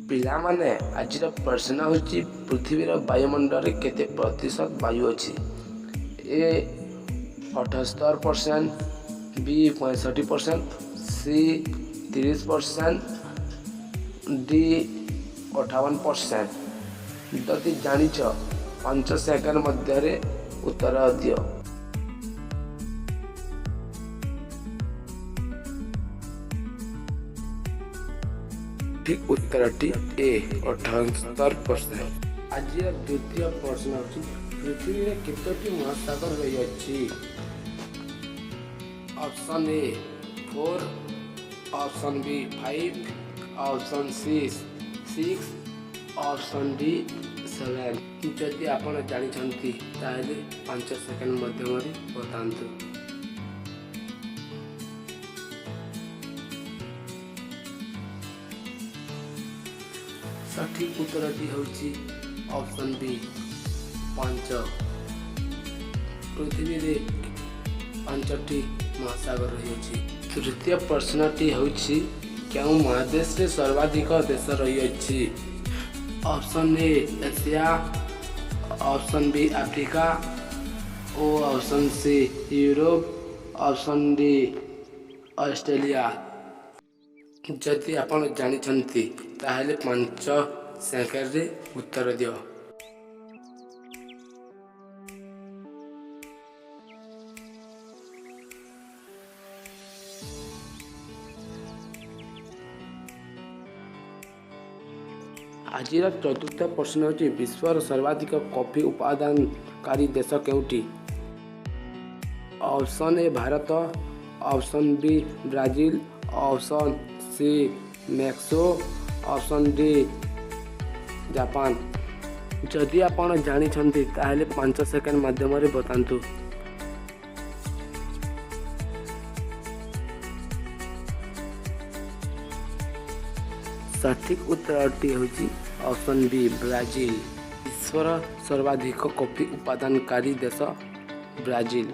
ପିଲାମାନେ, ଆଜିର ପ୍ରଶ୍ନ ହେଉଛି, ପୃଥିବୀର ବାୟୁମଣ୍ଡଳରେ କେତେ ପ୍ରତିଶତ ବାୟୁ ଅଛି? ଏ 78%, ବି 65%, ସି 30%, ଡି 58%। ଯଦି ଜାଣିଛ, 5 ସେକେଣ୍ଡ ମଧ୍ୟରେ ଉତ୍ତର ଦିଅ। ଠିକ୍ ଉତ୍ତରଟି ଏ 78%। ଆଜିର ଦ୍ୱିତୀୟ ପ୍ରଶ୍ନ ହେଉଛି, ପୃଥିବୀରେ କେତୋଟି ମହାସାଗର ରହିଅଛି? Option A 4, option B 5, option C 6, option D 7। ଯଦି ଆପଣ ଜାଣିଛନ୍ତି, ତାହେଲେ 5 ସେକେଣ୍ଡ ମଧ୍ୟରେ ବତାନ୍ତୁ। ସଠିକ୍ ଉତ୍ତରଟି ହେଉଛି ଅପସନ୍ ବି 5। ପୃଥିବୀରେ ପାଞ୍ଚଟି ମହାସାଗର ରହିଅଛି। ତୃତୀୟ ପ୍ରଶ୍ନଟି ହେଉଛି, କେଉଁ ମହାଦେଶରେ ସର୍ବାଧିକ ଦେଶ ରହିଅଛି? Option A Asia, option B Africa O option C Europe, option D Australia. ଯଦି ଆପଣ ଜାଣିଛନ୍ତି, ତାହେଲେ 5 ସେକେଣ୍ଡରେ ଉତ୍ତର ଦିଅ। ଆଜିର ଚତୁର୍ଥ ପ୍ରଶ୍ନ ହେଉଛି, ବିଶ୍ୱର ସର୍ବାଧିକ କଫି ଉତ୍ପାଦନକାରୀ ଦେଶ କେଉଁଟି? Option A Bharat, option B Brazil, option C Mexico, option D Japan. ଯଦି ଆପଣ ଜାଣିଛନ୍ତି, ତାହେଲେ 5 ସେକେଣ୍ଡ ମାଧ୍ୟମରେ ବତାନ୍ତୁ। ସଠିକ୍ ଉତ୍ତରଟି ହେଉଛି ଅପସନ୍ ବି ବ୍ରାଜିଲ। ବିଶ୍ୱର ସର୍ବାଧିକ କଫି ଉତ୍ପାଦନକାରୀ ଦେଶ ବ୍ରାଜିଲ।